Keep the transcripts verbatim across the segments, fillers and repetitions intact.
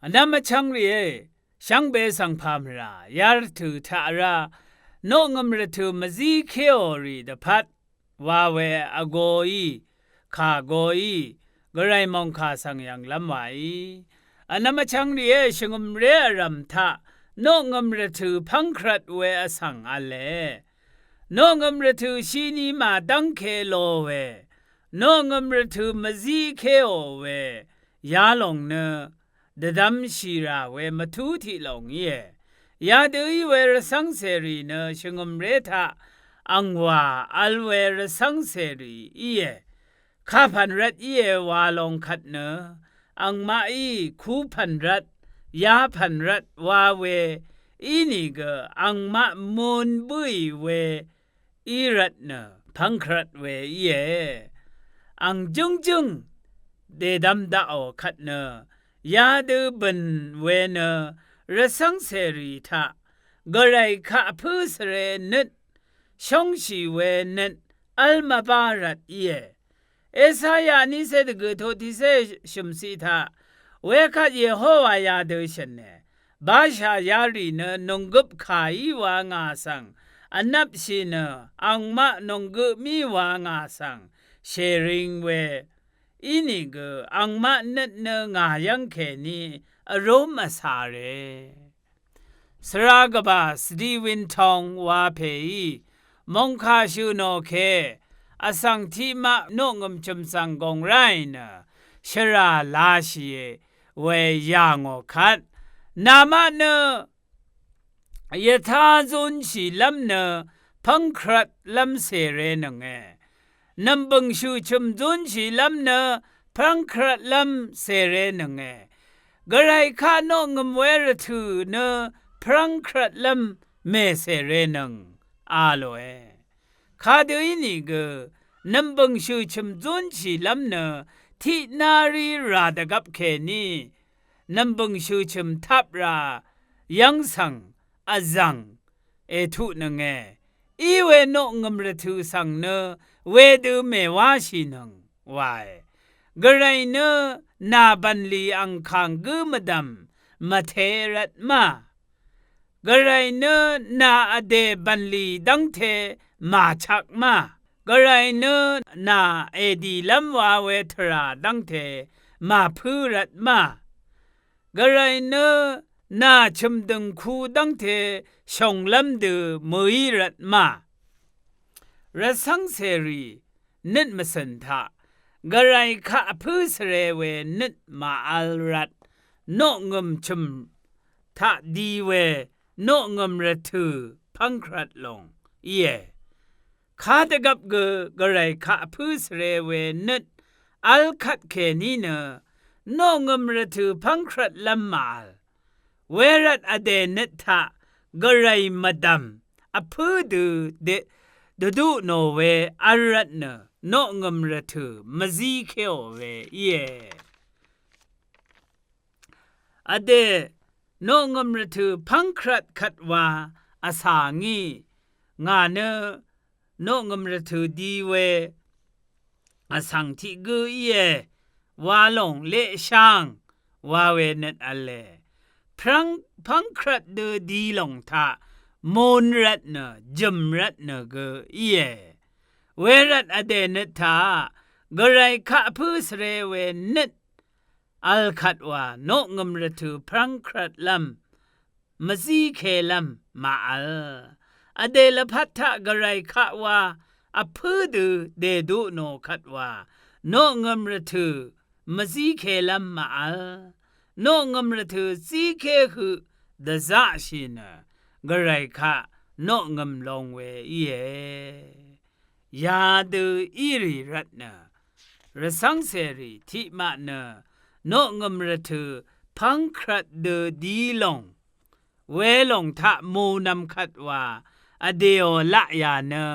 Vnvm vchvng rìé, shvngbe svng pà mvrà yarvtø̀ taq rá, noqngø̀m rvtø̀ mvzí kéò rì dvpvt wa we vgoí, kà goí, gvray mòngkà svng yv̀nglv́m wàí. Vnvm vchvng rìé, shvngø̀mré vrv̀m taq noqngø̀m rvtø̀ pv́ngkrvt we vsvng v̄le. Noqngø̀m rvtø̀ shini màdv́ngke lo we, noqngø̀m rvtø̀ mvzí kéò we yalòng nø dvdvmshì rà we mvtú tiq lòng íe. Yadø í we rvcv́ngcèrì nø shvngø̀mré taq angwà vl we rvcv́ngcèrì íe. Kapv̀n rvt íe wa long kvt nø angmaqí kupv̀n rvt, yapv̀n rvt wa we ínìgø angmaq mún bǿì we í rvt nø pv́ngkrvt we íe. Ang jǿngjǿng dèdvm daqò kvt nø yadø bø̀n we nø rvcv́ngcèrì taq gvray kaq vpǿ svre nøt shóngshì we nøt v́l mvbá rvt íe. Esaya niqcé dvgø̀ to tiqcé shø̀mciq taq wekvt Yehowa yadø shø̀ne, bashà yarì nø nònggøp kàí wa ngà svng vnvpshì nø angmaq nònggø mí wa ngà svng shèring we ínìgø angmaq nøt nø ngà yv́ng kèní vrúm vcà rèe. Svra gvbà Stephen Tong wa pèí mòngkà shø̀ nò ke vsvng tiqmaq noqngø̀m chø̀m svng gòng ráì nø shvrà lashìe we yà ngò kvt, namaq nø yvtá zúnshìlv́m nø pv́ngkrvtlv́m cèrènønge. Nv̀mbø̀ng shø̀chø̀m zúnshìlv́m nø pv́ngkrvtlv́m cèrènønge. Gvray kaq noqngø̀m we rvtø̀ nø pv́ngkrvtlv́m mècèrènøng a lòe. Kadø ínìgø nv̀mbø̀ng shø̀chø̀m zúnshìlv́m nø tiqnárí rà dvgvp kèní nv̀mbø̀ng shø̀chø̀m tap rà yv́ng svng vzv̀ng ètuqnønge. Iwe noqngø̀m rvtø̀ svng nø wedø mèwáshìnøng wae. Gvray nø nà bv̀nlì angkàng gǿ mvdv̀m mvte rvt ma. Gvray nø nà vdè bv̀nlì dv́ngte màchak ma. Gvray nø nà èdìlv́m wa we tvrà dv́ngte màpǿ rvt ma. Gvray nø nà chø̀mdø̀ngku dv́ngte shònglv́m dø mø̀í rvt ma. Rvcv́ngcèrì nøt mvcø̀n taq gvray kaq vpǿ svre we nøt màvl rvt noqngø̀m chø̀m taq di we noqngø̀m rvtø̀ pv́ngkrvt lòng íe. Kadvgvp gø gvray kaq vpǿ svre we nøt vl kvt kèní nø noqngø̀m rvtø̀ pv́ngkrvtlv́m màvl. Wervt vdè nøt taq gvray mvdv̀m vpǿ dø dvduq nò we vl rvt nø noqngø̀m rvtø̀ mvzíkéò we íe. Vdè noqngø̀m rvtø̀ pv́ngkrvt kvt wa vsà ngí ngà nø noqngø̀m rvtø̀ di we vsvng tiq gǿ íe wa lòng leqsháng wa we nøt v̄le. Pv́ng pv́ngkrvt dø di lòng taq mún rvt nø jø̀m rvt nø gø íe. Wervt vdè nøt taq gvray kaq vpǿ svre we nøt vl kvt wa noqngø̀m rvtø̀ pv́ngkrvtlv́m mvzíkelv́m màvl. Vdè lvpat taq gvray kaq wa vpǿ dø dèduq nò kvt wa noqngø̀m rvtø̀ mvzíkelv́m màvl. Noqngø̀m rvtø̀ zíké høq dvzaqshì nø gvray kaq noqngø̀m long we íe. Yadø í rì rvt nø rvcv́ngcèrì tiqmaq nø noqngø̀m rvtø̀ pv́ngkrvt dø di lòng welòng taq mùnvm kvt wa vdèò laqyà nø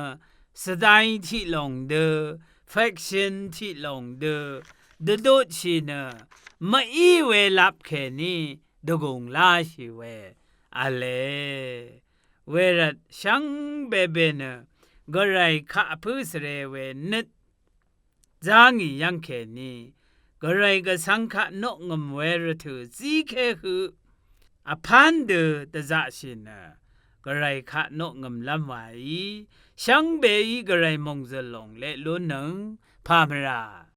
sadaí tiq lòng dø, faction tiq lòng dø dvdutshì nø mví we lap kèní dvgùng láshì we v̄le. Wervt shvngbe be nø gvray kaq vpǿ svre we nøt zá ngì yv́ng kèní Gvray gvsvng kaq noqngø̀m we rvtø̀ zíké høq vpán dø dvzaqshì nø Gvray kaq noqngø̀mlv́m wàí shvngbeí Gvray mòngzø̀l lòng leq lúnnøng pà mvrà.